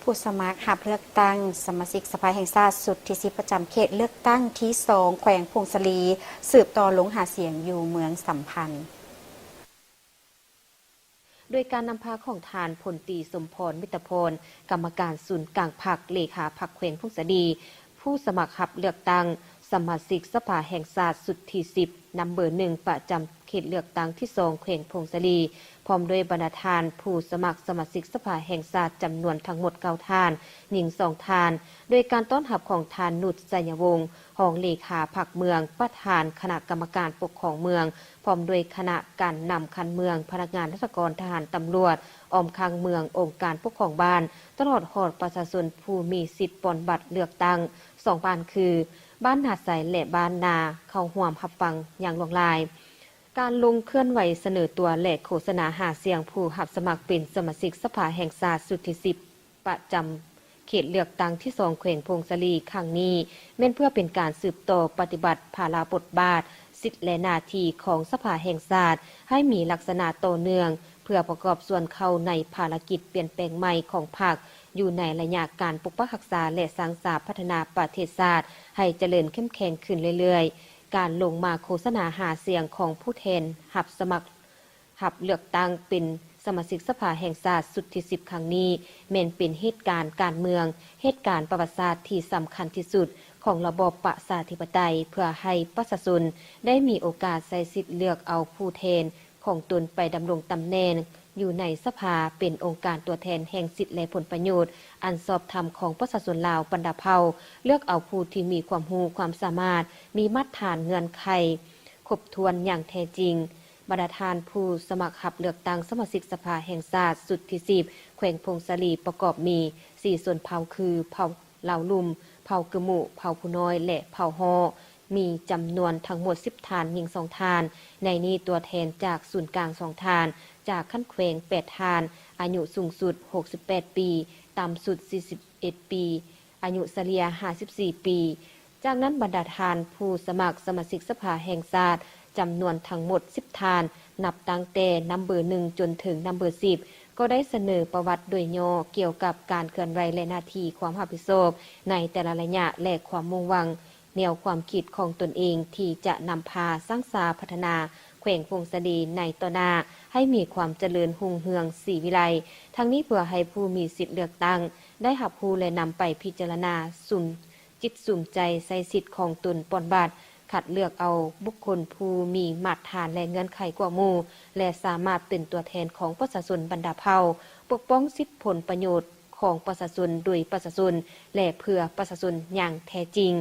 ຜູ້ສະໝັກຮັບເລືອກຕັ້ງສະມາຊິກສະພາແຫ່ງຊາດຊຸດທີສິບ ປະຈຳເຂດເລືອກຕັ້ງທີສອງ ແຂວງຜົ້ງສາລີ ສືບຕໍ່ລົງຫາສຽງຢູ່ເມືອງສຳພັນ. ໂດຍການນຳພາຂອງທ່ານ ພົນຕີ ສົມພອນ ມິດຕະພອນ ກຳມະການສູນກາງພັກ ເລຂາພັກແຂວງຜົ້ງສາລີ, ຜູ້ສະໝັກຮັບເລືອກຕັ້ງສະມາຊິກສະພາແຫ່ງຊາດຊຸດທີສິບ ນຳເບີໜຶ່ງ ປະຈຳເຂດເລືອກຕັ້ງທີສອງ ແຂວງຜົ້ງສາລີ ພ້ອມດ້ວຍບັນດາທ່ານຜູ້ສະໝັກສະມາຊິກສະພາແຫ່ງຊາດ ຈຳນວນທັງໝົດເກົ້າທ່ານ, ຍິງສອງທ່ານ, ໂດຍການຕ້ອນຮັບຂອງທ່ານ ນຸດ ໄຊຍະວົງ ຮອງເລຂາພັກເມືອງ, ປະທານຄະນະກຳມະການປົກຄອງເມືອງ, ພ້ອມດ້ວຍຄະນະການນຳຂັ້ນເມືອງ, ພະນັກງານລັດຖະກອນ, ທະຫານ, ຕຳຫຼວດ, ອ້ອມຂ້າງເມືອງ, ອົງການປົກຄອງບ້ານ, ຕະຫຼອດຮອດປະຊາຊົນຜູ້ມີສິດປ່ອນບັດເລືອກຕັ້ງສອງບ້ານຄື ບ້ານນາໄຊ ແລະ ບ້ານນາ ເຂົ້າຮ່ວມຮັບຟັງຢ່າງຫຼວງຫຼາຍ. ການລົງເຄື່ອນໄຫວສະເໜີຕົວ ແລະ ໂຄສະນາຫາສຽງຜູ້ຮັບສະໝັກເປັນສະມາຊິກສະພາແຫ່ງຊາດຊຸດທີສິບ ປະຈຳເຂດເລືອກຕັ້ງທີສອງ ແຂວງຜົ້ງສາລີຄັ້ງນີ້ ແມ່ນເພື່ອເປັນການສືບຕໍ່ປະຕິບັດພາລະບົດບາດ, ສິດ ແລະ ໜ້າທີ່ຂອງສະພາແຫ່ງຊາດ ໃຫ້ມີລັກສະນະຕໍ່ເນື່ອງ ເພື່ອປະກອບສ່ວນເຂົ້າໃນພາລະກິດປ່ຽນແປງໃໝ່ຂອງພັກ ຢູ່ໃນໄລຍະການປົກປັກຮັກສາ ແລະ ສ້າງສາພັດທະນາປະເທດຊາດໃຫ້ຈະເລີນເຂັ້ມແຂງຂຶ້ນເລື້ອຍໆ. ການລົງມາໂຄສະນາຫາສຽງຂອງຜູ້ແທນຮັບສະໝັກ ຮັບເລືອກຕັ້ງເປັນສະມາຊິກສະພາແຫ່ງຊາດຊຸດທີສິບຄັ້ງນີ້ ແມ່ນເປັນເຫດການການເມືອງ, ເຫດການປະຫວັດສາດທີ່ສຳຄັນທີ່ສຸດຂອງລະບອບປະຊາທິປະໄຕ ເພື່ອໃຫ້ປະຊາຊົນໄດ້ມີໂອກາດໃຊ້ສິດເລືອກເອົາຜູ້ແທນຂອງຕົນໄປດຳລົງຕຳແໜ່ງຢູ່ໃນສະພາ ເປັນອົງການຕົວແທນແຫ່ງສິດ ແລະ ຜົນປະໂຫຍດອັນຊອບທຳຂອງປະຊາຊົນລາວບັນດາເຜົ່າ, ເລືອກເອົາຜູ້ທີ່ມີຄວາມຮູ້ຄວາມສາມາດ, ມີມາດຖານເງື່ອນໄຂຄົບຖ້ວນຢ່າງແທ້ຈິງ. ບັນດາທ່ານຜູ້ສະໝັກຮັບເລືອກຕັ້ງສະມາຊິກສະພາແຫ່ງຊາດຊຸດທີສິບ ແຂວງຜົ້ງສາລີ ປະກອບມີ ສີ່ຊົນເຜົ່າຄື ເຜົ່າລາວລຸ່ມ, ເຜົ່າກຶມຸ, ເຜົ່າພູນ້ອຍ ແລະ ເຜົ່າຫໍ້ ມີຈຳນວນທັງໝົດສິບທ່ານ, ຍິງສອງທ່ານ, ໃນນີ້ຕົວແທນຈາກສູນກາງສອງທ່ານ, ຈາກຂັ້ນແຂວງແປດທ່ານ, ອາຍຸສູງສຸດຫົກສິບແປດປີ, ຕ່ຳສຸດສີ່ສິບເອັດປີ, ອາຍຸສະເລ່ຍຫ້າສິບສີ່ປີ. ຈາກນັ້ນບັນດາທ່ານຜູ້ສະໝັກສະມາຊິກສະພາແຫ່ງຊາດ ຈຳນວນທັງໝົດສິບທ່ານ, ນັບຕັ້ງແຕ່ນຳເບີໜຶ່ງຈົນເຖິງນຳເບີສິບ ກໍໄດ້ສະເໜີປະຫວັດໂດຍຫຍໍ້ກ່ຽວກັບການເຄື່ອນໄຫວ ແລະ ໜ້າທີ່ຄວາມຮັບຜິດຊອບໃນແຕ່ລະໄລຍະ ແລະ ຄວາມມຸ່ງຫວັງແນວຄວາມຄິດຂອງຕົນເອງທີ່ຈະນຳພາສ້າງສາພັດທະນາແຂວງຜົ້ງສາລີໃນຕໍ່ໜ້າໃຫ້ມີຄວາມຈະເລີນຮຸ່ງເຮືອງສີວິໄລ. ທັງນີ້ເພື່ອໃຫ້ຜູ້ມີສິດເລືອກຕັ້ງໄດ້ຮັບຮູ້ ແລະ ນຳໄປພິຈາລະນາ ສຸມ ຈິດສຸມໃຈໃຊ້ສິດຂອງຕົນປ່ອນບັດ, ຄັດເລືອກເອົາບຸກຄົນຜູ້ມີມາດຖານ ແລະ ເງື່ອນໄຂກວ່າໝູ່ ແລະ ສາມາດເປັນຕົວແທນຂອງປະຊາຊົນບັນດາເຜົ່າ, ປົກປ້ອງສິດຜົນປະໂຫຍດຂອງປະຊາຊົນ ໂດຍປະຊາຊົນ ແລະ ເພື່ອປະຊາຊົນຢ່າງແທ້ຈິງ.